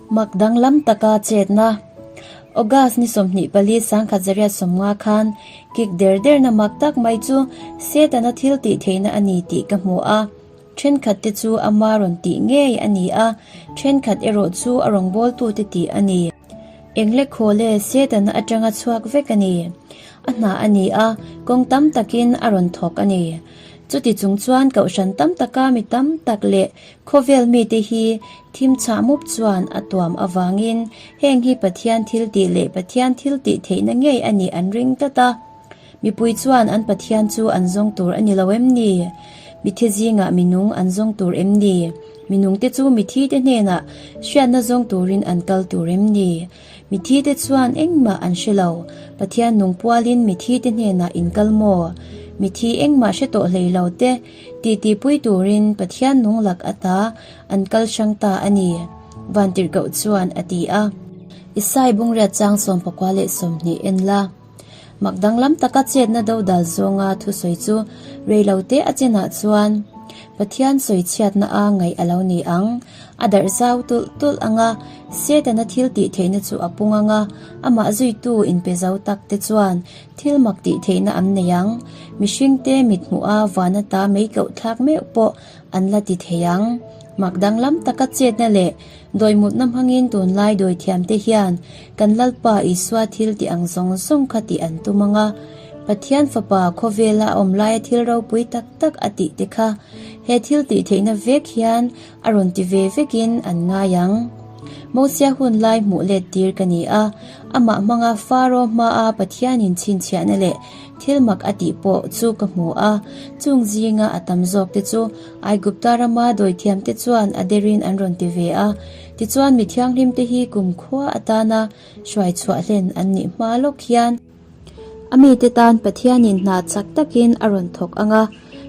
Mak danglam taka chetna. August ni 24 1950 khan kik der derna mak tak mai chu Setana thil tih theihna a ni tih ka hmu a. Thenkhat te chu ama rawn tih ngei a ni a, thenkhat erawh chu a rawngbawltute tih a ni. Englekhawle Setana atanga chhuak vek a ni. A hna a ni a, kawng tam takin a rawn thawk a ni. Chuti chung chuan kohhran tam taka mi tam tak leh khawvel mite hi thim chhah mup chuan a tuam avangin heng hi Pathian thil tih leh Pathian thil tih theihna ngei a nih an ring tlat a. Mipui chuan an Pathian chu an zawng tur a ni lo em ni? Mithi zingah minung an zawng tur em ni? Minungte chu mithite hnenah hriatna zawng turin an kal tur em ni? Mithite chuan engmah an hre lo. Pathian nung pualin mithite hnenah in kal maw? Mithi engmah hre tawh hlei lo te titipui turin Pathian nung lak ata an kal hrang ta a ni, Vantirhkoh chuan a ti a. Isai bungriat chang sawmpakua leh 20 en la. Mak danglam taka chetna dodal zawnga thusawi chu reilote a chenah chuan Pathian sawi chhiatna a ngaih a lo ni ang. A darh zau tulh tulh ang a, Setana thil tih theihna chu a pung ang a, amah zuitu inpe zo tak te chuan thil mak tih theihna an nei ang. Mihringte mithmuha van ata mei koh thlak meuh pawh an la ti thei ang. Mak danglam taka chetna leh Dawimutna hmangin tunlai dawithiamte hian kan Lalpa Isua thil tih ang zawng zawng kha tih an tum ang a, Pathian Fapa khawvela a awm laia thil ropui tak tak a tih te kha he thil tih theihna vek hian a rawn ti ve vekin an ngai ang. Mosia hun lai hmuh let tir ka ni a, amah hmanga Faro hmaa Pathianin chhinchhiahna leh thil mak a tih pawh chu ka hmu a, chung zinga a tam zawk te chu Aigupta rama dawithiamte chuan a derin an rawn ti ve a, tichuan mi thianghlimte hi kumkhua atana hruai chhuah hlen an nih hma lawk hian a mite tan Pathianin hna chak takin a rawn thawk ang a,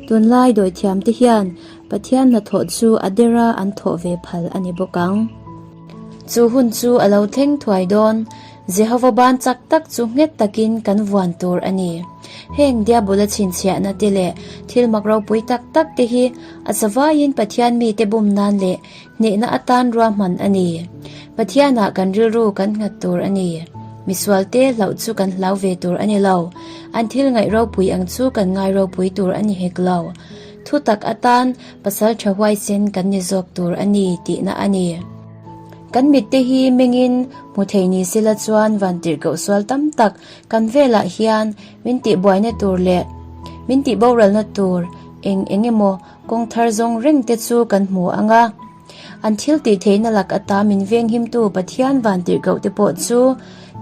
tunlai dawithiamte hian Pathian hnathawh chu a dera an thawh ve phal a ni bawk ang. Chu hun chu a lo thleng thuai dawn. Jehova ban chak tak chu nghet takin kan vuan tur a ni. Heng Diabola chhinchhiahna te leh thil mak ropui tak tak te hi a zavaiin Pathian mite bum nan leh hnehna atan ruahman a ni. Pathianah kan rilru kan nghat tur a ni. Misualte hlauh chu kan hlau ve tur a ni lo. An thil ngaih ropui ang chu kan ngai ropui tur a ni hek lo. Thutak atan pasal tha huaisen kan ni zawk tur a ni tihna a ni. Kan mitte hi mengin hmu thei ni sela chuan vantirhkoh sual tam tak kan velah hian min tihbuaina tur leh min tihboralna tur eng eng emaw kawng thar zawng reng te chu kan hmu ang a. An thil tih theihna lak ata min venghimtu Pathian vantirhkoh te pawh chu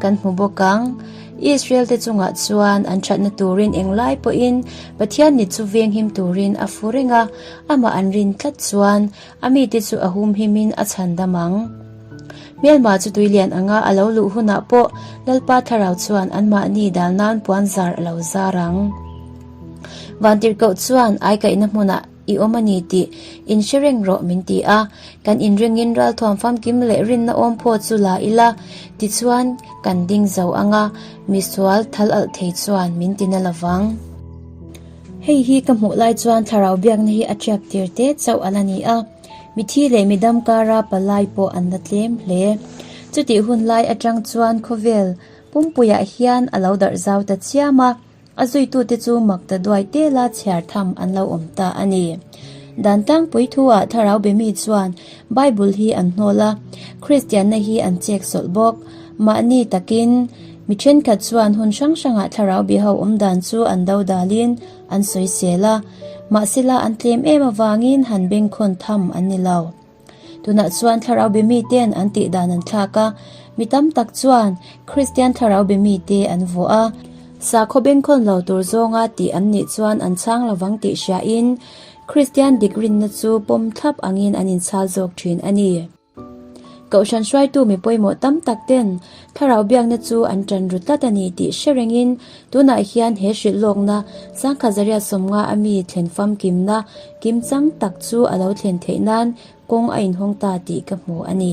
kan hmu bawk ang. Israel te chungah chuan an thatna turin englai pawhin Pathian ni chu venghim turin a fu reng a, amah an rin tlat chuan A mite chu a humhimin a chhan dam ang. Hmelma chu tuilian anga a lo luh hunah pawh Lalpa Thlarau chuan anmahni dal nan puan zar a lo zar ang. Vantirhkoh chuan aikaihna hmunah i awm a ni tih in hre reng rawh min ti a, kan inringin ralthuam famkim leh rinna awm phaw chu la ila, tichuan kan ding zo anga misual thal alh thei chuan min ti na lovang. Hei hi ka hmuh lai chuan thlarau biakna hi a ṭiak tir te chauh a la ni a, mithi leh midam kara palai pawh an la tlem hle. Chutih hun lai aṭang chuan khawvel pumpuiah hian a lo darh zau ta chiam a, a zuitute chu mak ta duai tela chhiar tham an lo awm ta a ni. Dan tlangpui thuah thlarau be mi chuan Bible hi an hnawl a, Kristianna hi an chek sawlh bawk. Mahni takin mi thenkhat chuan hun hrang hrangah thlarau biho awm dan chu an do dalin an sawisel a, mahsela an tlem em avangin han bengkhawn tham an ni lo. Tunah chuan thlarau be miten an tih dan an thlak a, mi tam tak chuan Kristian thlarau be mite an vuah a, sakhaw bengkhawn lo tur zawnga tih an nih chuan an chhang lovang tih hriain Kristian dik rinna chu pawm thlap angin an inchhal zawk thin a ni. Kohhran hruaitu mi pawimawh tam tak ten thlarau biakna chu an tan ru tlat a ni tih hre rengin tunah hian he hrilh lawkna sangkhat zariat 50 a mi thlen famkimna kimchang tak chu a lo thlen theih nan kawng a inhawng ta tih ka hmu a ni.